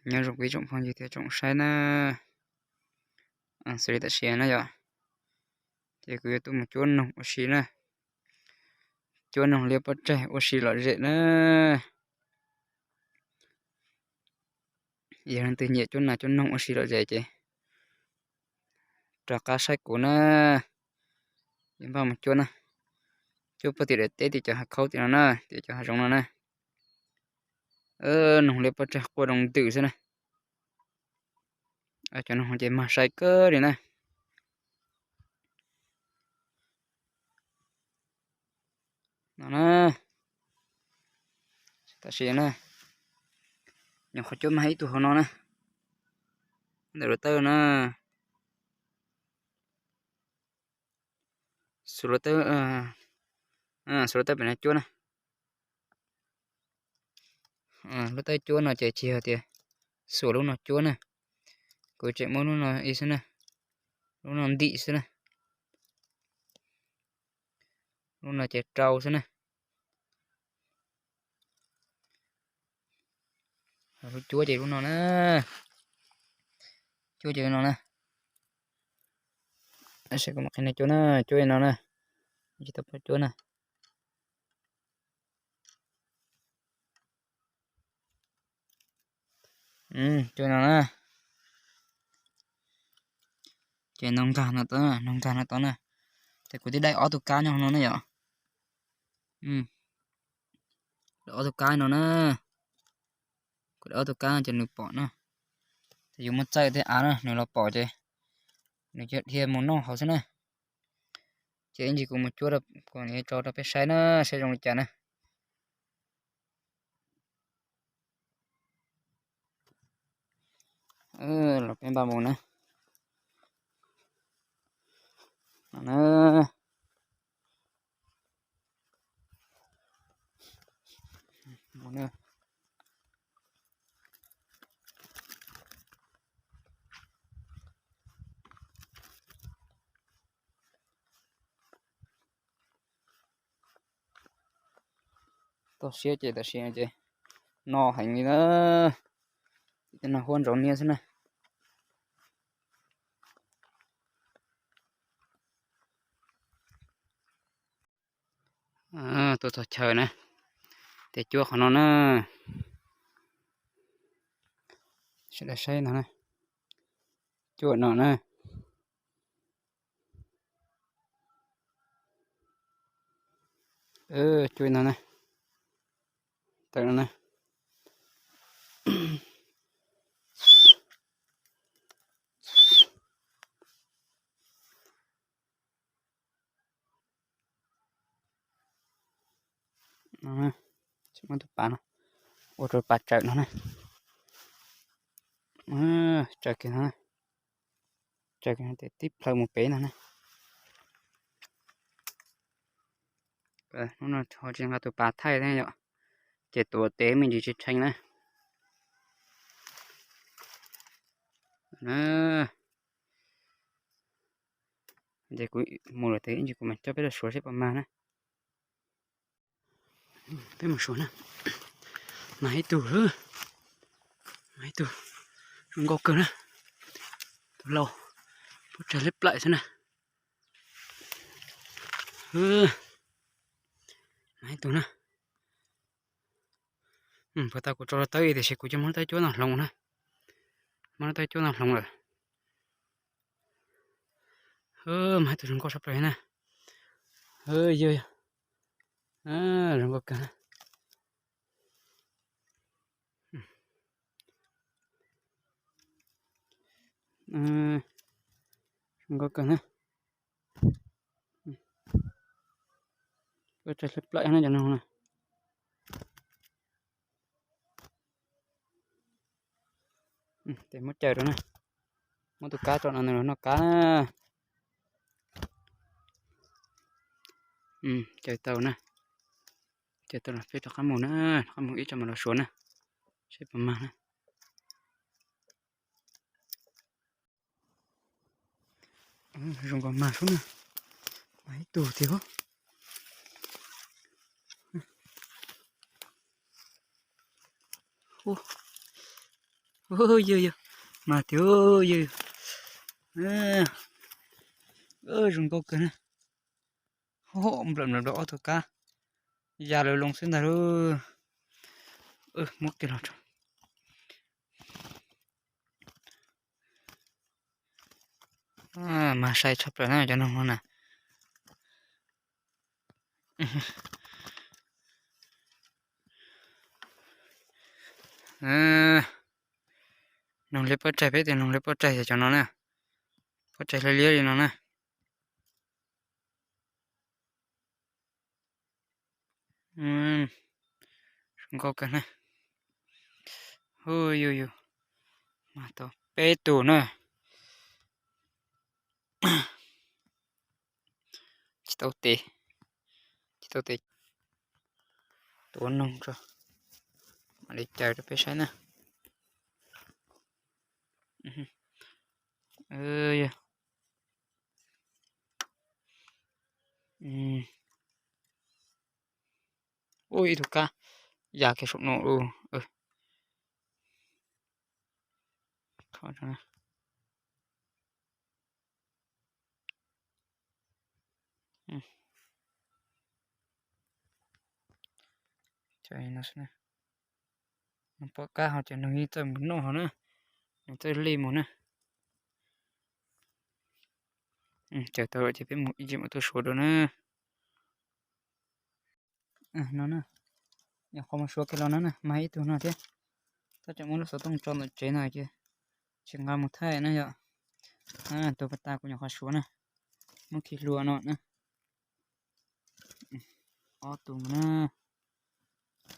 Nyob zoo kuv ib tsoom phooj ywg thiab tsoom saib na. Xws li tam sim na yom, ces kuv yuav tuaj mus cuab noog ua si na. Cuab noog liab pob tsaig ua si lom zem na. Yog leej twg nyiam cuab nas cuab noog ua si lom zem ces rov qab saib kuv na. Yuav npaj mus cuab na. Cuab puag tim daim teb tim cov hav khaub tim no na, tim cov hav zoov no na. Noog liab pob tsaig quaj zoo ntws xwb na. Cov noog ces mag sai kawg li na. No na, tam sim na, nyuam qhuav cuab mag ib tug hauv no na. Ntawm luav tawb na. Xuas luav tawb, xuas luav tawb pem no cuab na. Lub tawb cuab no ces tsis yog tias xuas lub no cuab na. Kuv tseem muab lub no ib xwb na, lub no ntim xwb na. Lub no ces rau xwb na. Lub cuab ces lub no na. Cuab ces lub no na. Saib kuv mam qhia nej cuab na, cuab li no na. Tsis tau pom cuab na. Cuab no na. Ces no nkag no tod, no nkag no tod na. Ces kuv twb dai ob tug kab nyob no na yom. Dai ob tug kab no na. Kuv dai ob tug kab ces nws pom na. Ces yus muab txawj tej av na nws los pom ces nws cia dhia mus noj hauv xwb na. Ces ib ntsis kuv mus cuab, kuv tso rau peb saib na, saib zoo li cas na. Los peb npaj mus na. Toj siab ces tam sim no ces no heev li na. Tej no huab ntsaus niab xwb na. Tuaj txog chaw na, ces cuab qhov no na. Sawv daws saib no na, cuab no na. Cuab no na, tawm no na. Tsis muab tus pas no ua rau pas tsawm no na. Tsawm kiag no, tsawm kiag no ces tib plhaw mus pem no na. Hnub no ho tsis nqa tus pas thaij thiab yom, ces tuav tev me ntsis tsis tsheej na. Ces kuv mus lawm ces ib ntsis kuv mam coj peb los suav seb puas mag na. Peb mus suav na. Mag ib tug, mag ib tug zoo nkauj kawg na. Tus lau, pob tsag liab plaim xwb na. Mag ib tug na. Puas tau kuv tso tawb tiam sis kuv cia muab lub tawb cuab no hloov na. Muab lub tawb cuab no hloov lawm. Mag ib tug zoo nkauj sab plaws na. Yog, zoo nkauj kawg na. Zoo nkauj kawg na. Pob tsag liab plaim na cov no na. Ces muab caws rau na, muab tus kab tso no nws los noj kab na. Caws tau na, caws tau los peb rov qab mus na, rov qab mus ib tsoom mam los suav na, seb puas mag na. Zoo nkaus mag sub na, mag ib tug tiag. Yog yog, mas tiag yog. Zoo nkauj kawg na. Nplawm nplawm rau ob tug kab, ya lawv loo xwb ntag lauj. Muab kiag los tso. Mas sai tshaj plaws na cov noog no na. Noog liab pob tsaig, peb tus noog liab pob tsaig yog cov no na. Pob tsaig liab liab li no na. Zoo nkauj kawg na. Hu yus yus, mas tau peb tus na. Tsis tau tes, tsis tau tes. Tus ua noog tso, mam li caw rau peb saib na. Ua ib tug kab ya kiag saum no. Noog pom kab ho ces noog yeej txawj mus noj ho na, noog txawj li mus na. Caw tau lawm ces peb mus ib tsis mus tuaj suav dua na. No na, nyuam qhuav mus suav kiag los no na, mas ib tug no thiab. Tab tseem muab lub xov tooj tso ntawm tsev no ces tsis nqa mus thaij na yom. Tus pas tas kuv nyuam qhuav suav na, muab khi hlua no na. Ob tug na.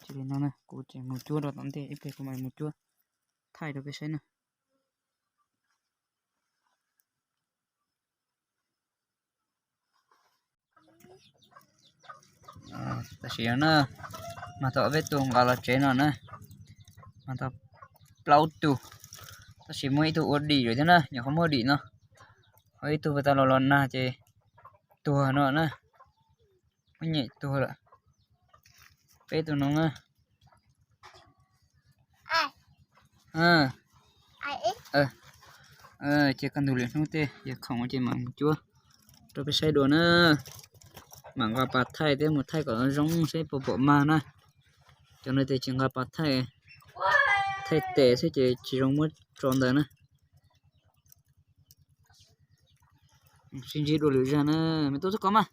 Cia li no na, kuv tseem mus cuab rau tom ntej ib pliag kuv mam mus cuab thaij rau peb saib na. Tam sim no na, mas tau ob peb tug nqa los tsev no na, mas tau plaub tug, tab sis muaj ib tug ua dim lawm thiab na, nyuam qhuav muaj dim no, ho ib tug pas tas los los nag ces tuag no na, muab nyem tuag lawm. Peb tus no na. Ces kaj ntug lwm hnub tej yog khoom ces mam mus cuab rau peb saib dua na. Mam nqa pas thaij thiab mus thaij kom zoo seb puas pom mag na. Cov no ces tsis nqa pas thaij, thaij tes xwb ces tsis zoo muab tso ntawd na. Sib ntsib dua lwm zag na, me tub xub kos mas.